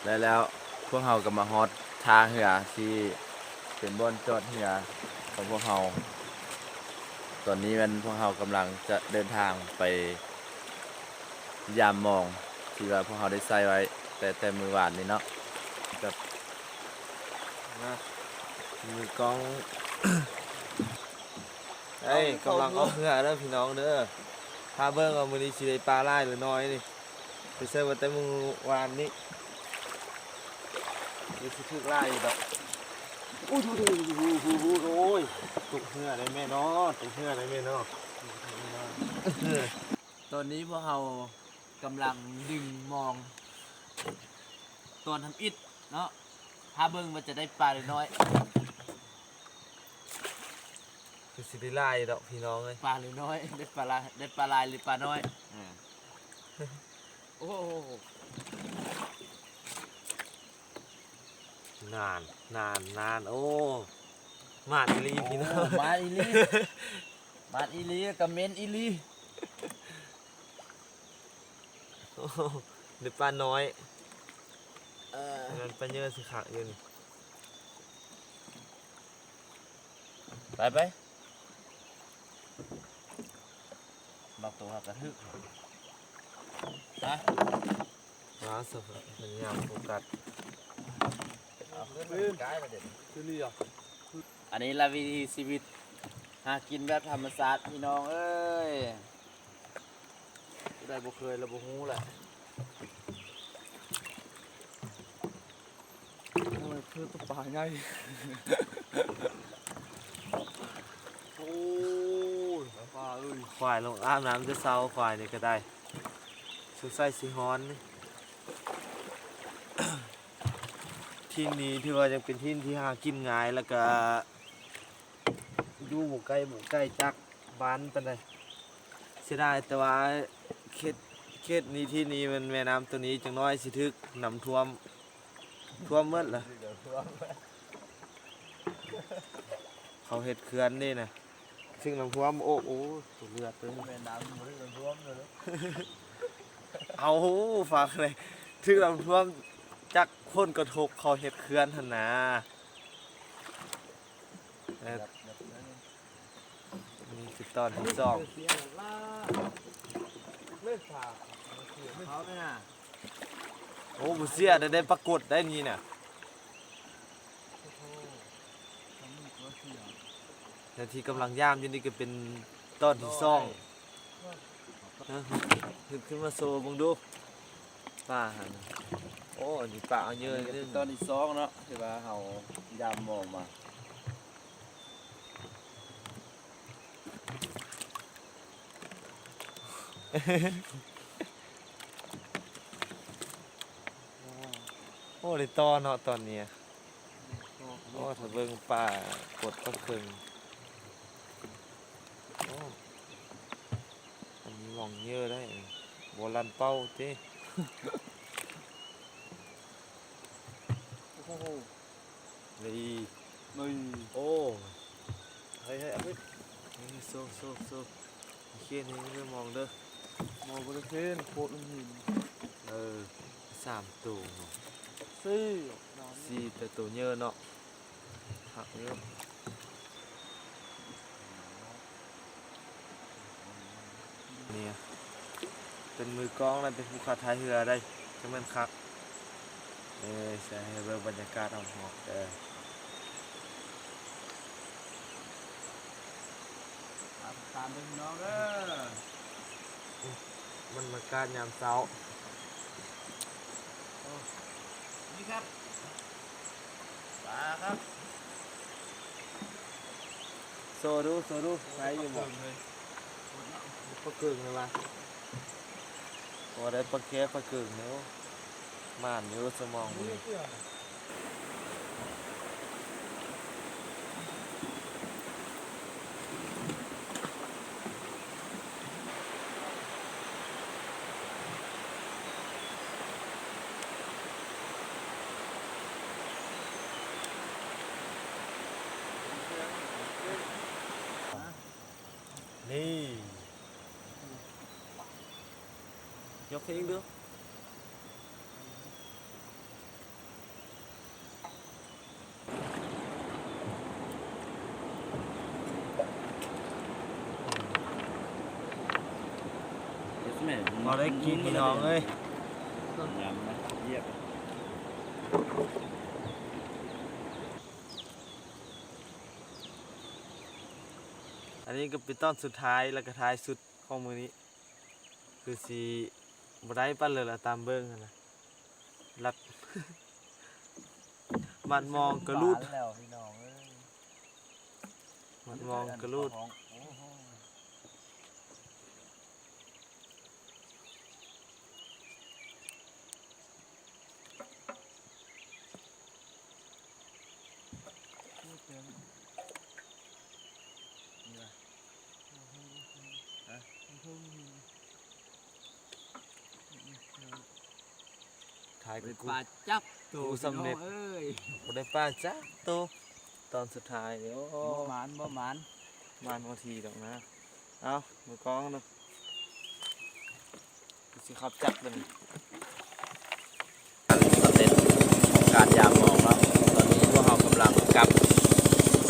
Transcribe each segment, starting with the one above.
ແລະ ແລ້ວພວກເຮົາກໍມາຮອດທ່າເຮືອທີ່ເປັນບ່ອນຈອດເຮືອຂອງພວກເຮົາ. ຕອນນີ້ແມ່ນພວກເຮົາກຳລັງຈະເດີນທາງໄປຢາມມອງທີ່ວ່າພວກເຮົາໄດ້ໃຊ້ໄວ້ແຕ່ ແຕ່ມື້ວານນີ້ເນາະ ກັບ ນະ ມືກ້ອງ ເອີຍ ກຳລັງອອກເຮືອເດີພີ່ນ້ອງເດີ. ຖ້າເບິ່ງວ່າມື້ນີ້ຊິໄດ້ປາຫຼາຍຫຼືໜ້ອຍນີ້ ໄປໃສ່ວ່າແຕ່ມື້ວານນີ້ ຄືຊິຖືກຫຼາຍຢູ່ດອກ. ໂອ້ຍ ໂອ້ຍ ຕົກເຮືອໄດ້ແມ່ເນາະ ຕົກເຮືອໄດ້ແມ່ເນາະ. ຕອນນີ້ພວກເຮົາກຳລັງດຶງມອງຕອນທຳອິດເນາະ ຖ້າເບິ່ງວ່າຈະໄດ້ປາຫຼືໜ້ອຍ. ຄືຊິໄດ້ຫຼາຍຢູ່ດອກພີ່ນ້ອງເອີຍ. ປາຫຼືໜ້ອຍ ໄດ້ປາຫຼາຍ ໄດ້ປາຫຼາຍຫຼືປານ້ອຍ. ເອີ ໂອ້ໂຫ ນານ ນານ ນານ ໂອ້ ມານອີ່ຫຼີພີ່ນ້ອງ. ໂອ້ ມານອີ່ຫຼີ ມານອີ່ຫຼີ ກະເໝັນອີ່ຫຼີ. ໂອ້ ໄດ້ປານ້ອຍ. ເອີ ນັ້ນປາເຍີຊິຄັກຢູ່ນີ້. ໄປ ໄປ ບາງໂຕຫາກະຖືກ ຮະ ມາສະ ພະຍາຍາມໂຟກັດ. ອັນນີ້ລະວິຖີຊີວິດຫາກິນແບບທຳມະຊາດພີ່ນ້ອງເອີຍ. ຜູ້ໃດບໍ່ເຄີຍລະບໍ່ຮູ້ແຫຼະ. ໂອ້ຍ ຄືຕົວປາໃຫຍ່. ໂອ້ຍ ປາເອີຍ ຄວາຍລົງອາບນ້ຳແຕ່ເຊົ້າ ຄວາຍນີ້ກໍໄດ້ ສົງໄສຊິຮ້ອນ. ຖິ່ນນີ້ຖືວ່າຍັງເປັນຖິ່ນທີ່ຫາກິນງ່າຍ ແລ້ວກໍ ຢູ່ບໍ່ໄກ ບໍ່ໄກຈາກບ້ານປານໃດ. ເສຍດາຍແຕ່ວ່າເຂດ ເຂດນີ້ ທີ່ນີ້ແມ່ນແມ່ນ້ຳໂຕນີ້ ຈັກໜ້ອຍຊິຖືກນ້ຳຖ້ວມ ຖ້ວມໝົດລະ. ເຂົາເຮັດເຂື່ອນເດ້ນະ ຖືກນ້ຳຖ້ວມ. ໂອ້ ໂອ້ ຕົວເລືອດເລີຍ ແມ່ນ້ຳບໍ່ຖືກນ້ຳຖ້ວມເລີຍ. ເອົາ ຝາກເລີຍ ຖືກນ້ຳຖ້ວມຈາກຜົນກະທົບເຂົາເຮັດເຂື່ອນຫັ້ນນາ. ເອີ ນີ້ຄືຕອນທີສອງ. ໂອ້ ບໍ່ເຊື່ອ ໄດ້ ໄດ້ປາກົດໄດ້ນີ້ນະ. ແລະ ທີ່ກຳລັງຢາມຢູ່ນີ້ກໍເປັນຕອນທີສອງ. ຮຶບຂຶ້ນມາໂຊເບິ່ງດູ ປາຫັ້ນ. ໂອ້ ອັນນີ້ປາເອົາເຍີະໜຶ່ງ. ຕອນທີສອງເນາະ ທີ່ວ່າເຮົາຢາມມອງມາ. ໂອ້ ໄດ້ຕໍ່ເນາະຕອນນີ້. ໂອ້ ຖ້າເບິ່ງປາກົດປາເຄິ່ງ. ໂອ້ ອັນນີ້ມອງເຍີະໄດ້ ບໍ່ລັນເປົ້າຕິ. ໂອ້ໂຫ ນີ້ ນີ້ ໂອ້ ເຮີ້ຍ ເຮີ້ຍ ເອົາໄປ ນີ້ ໂຊ ໂຊ ໂຊ ໂອເຄ ນີ້ ນີ້ມອງເດີ ມອງບໍ່ໄດ້ເຫັນ ໂຄດມັນຫີນ ເອີ ສາມໂຕເນາະ ສີ່ ສີ່ ແຕ່ໂຕເຍີະເນາະ ຄັກເລີຍ ນີ້ ເປັນມືກ້ອງ ແລະ ເປັນຜູ້ຂັບຖ່າຍເຮືອໄດ໋ ຈັ່ງແມ່ນຄັກ. ເອີ ໃສ່ໃຫ້ເບິ່ງບັນຍາກາດຮອບໆເດີ ຕາມເດີພີ່ນ້ອງເດີ ບັນຍາກາດຍາມເຊົ້າ ໂອ້ ນີ້ຄັບ ປາຄັບ ໂຊດູ ໂຊດູ ໄດ້ຢູ່ບໍ່? ປາເກິ່ງເລີຍວ່າ ໂອ້ ໄດ້ປາແຄປາເກິ່ງເລີຍ ໂອ້ ໝານຢູ່ສະໝອງມື້ນີ້. ນີ້ ຍົກເອງດູ ໂອ້ ພໍໄດ້ກິນພີ່ນ້ອງເອີຍ. ອັນນີ້ກໍເປັນຕອນສຸດທ້າຍ ແລ້ວກໍທ້າຍສຸດຂອງມື້ນີ້ ຄືຊິບໍ່ໄດ້ປານເລີຍລະ ຕາມເບິ່ງຫັ້ນນະ. ລັດ ມັດມອງກະຫຼຸດ ແລ້ວພີ່ນ້ອງເອີຍ ມັດມອງກະຫຼຸດ. ໂອ້ໂຫ ນີ້ວະ ຮະ ຖ່າຍ ບໍ່ໄດ້ ກູ ປາຈັກໂຕ ພີ່ນ້ອງເອີຍ ບໍ່ໄດ້ປາຈັກໂຕ. ຕອນສຸດທ້າຍນີ້ ໂອ້ ບໍ່ໝານ ບໍ່ໝານ ໝານບໍ່ທີດອກນະ. ເອົາ ມືກ້ອງເນາະ ຊິຂັບຈັກເບິ່ງ. ສຳເລັດຂອງການຢາມມອງເນາະ. ຕອນນີ້ພວກເຮົາກຳລັງກັບ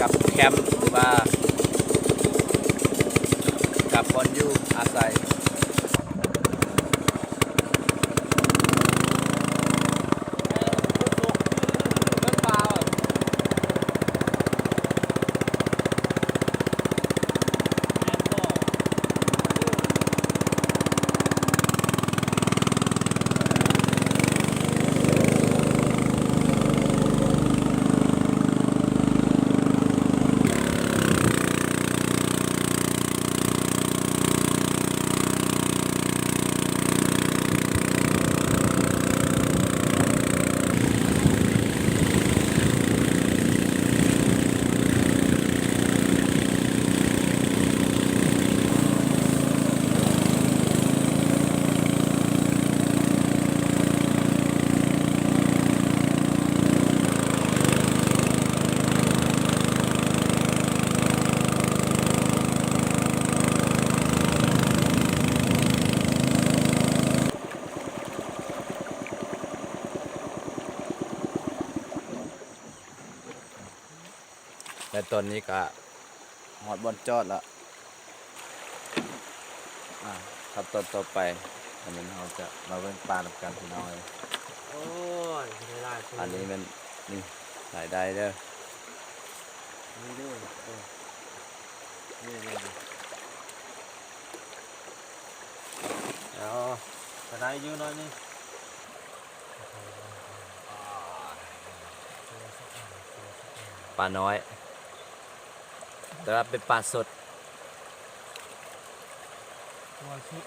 ກັບແຄມ ຫຼືວ່າກັບບ່ອນຢູ່ອາໄສ. ແລະຕອນນີ້ກະຮອດບ່ອນຈອດລະ. ອ່າ ຂັ້ນຕອນຕໍ່ໄປ ອັນນີ້ເຮົາຈະມາເບິ່ງປານຳກັນພີ່ນ້ອງເອີຍ. ໂອ້ຍ ໄດ້ຫຼາຍ ອັນນີ້ແມ່ນ ນີ້ ລາຍໄດ້ເດີ ນີ້ເດີ ເອີ ນີ້ ນີ້ ນີ້ ເອົາ ກະໄດ້ຢູ່ໜ້ອຍໜຶ່ງ. ປານ້ອຍ ແຕ່ວ່າເປັນປາສົດ ນ້ອຍສຸດ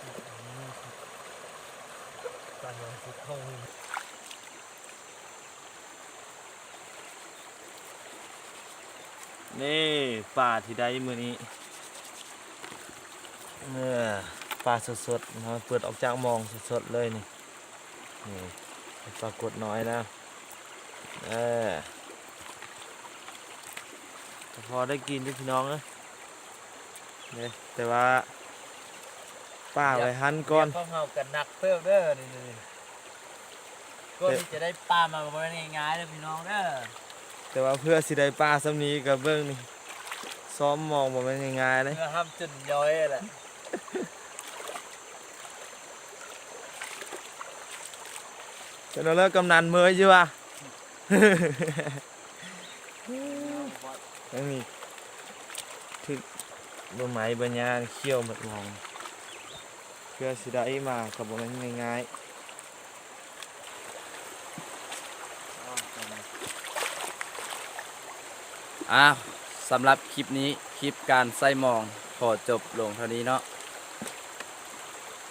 ນ້ອຍສຸດ ປານ້ອຍສຸດຂອງ ນີ້ປາທີ່ໄດ້ມື້ນີ້ ເອີ ປາສົດໆ ເຮົາເປີດອອກຈາກມອງສົດໆເລີຍນີ້. ນີ້ປາກົດນ້ອຍນະ ເອີ ກໍພໍໄດ້ກິນຢູ່ພີ່ນ້ອງເອີຍ. ເດ້ ແຕ່ວ່າປາໄວ້ຫັ້ນກ່ອນ ວຽກຂອງເຮົາກໍໜັກເຕີບເດີ ນີ້ ນີ້ ກວ່າທີ່ຈະໄດ້ປາມາກໍບໍ່ແມ່ນງ່າຍໆເດີພີ່ນ້ອງເດີ. ແຕ່ວ່າເພື່ອຊິໄດ້ປາສ່ຳນີ້ກໍເບິ່ງນີ້ ຊ້ອມມອງບໍ່ແມ່ນງ່າຍໆເດ້ ເຮືອຫ້ຳຈົນຍ້ອຍແຫຼະ. ເປັນແນວໃດກຳນັນ ເມື່ອຍຢູ່ຫວາ? ທັງນີ້ຖືກໃບໄມ້ໃບຫຍ້າຂ້ຽວໝົດມອງ ເພື່ອຊິໄດ້ມາກໍບໍ່ແມ່ນງ່າຍໆ. ອ້າວ ສຳລັບຄລິບນີ້ ຄລິບການໃສ່ມອງ ຂໍຈົບລົງເທົ່ານີ້ເນາະ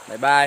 ບາຍບາຍ.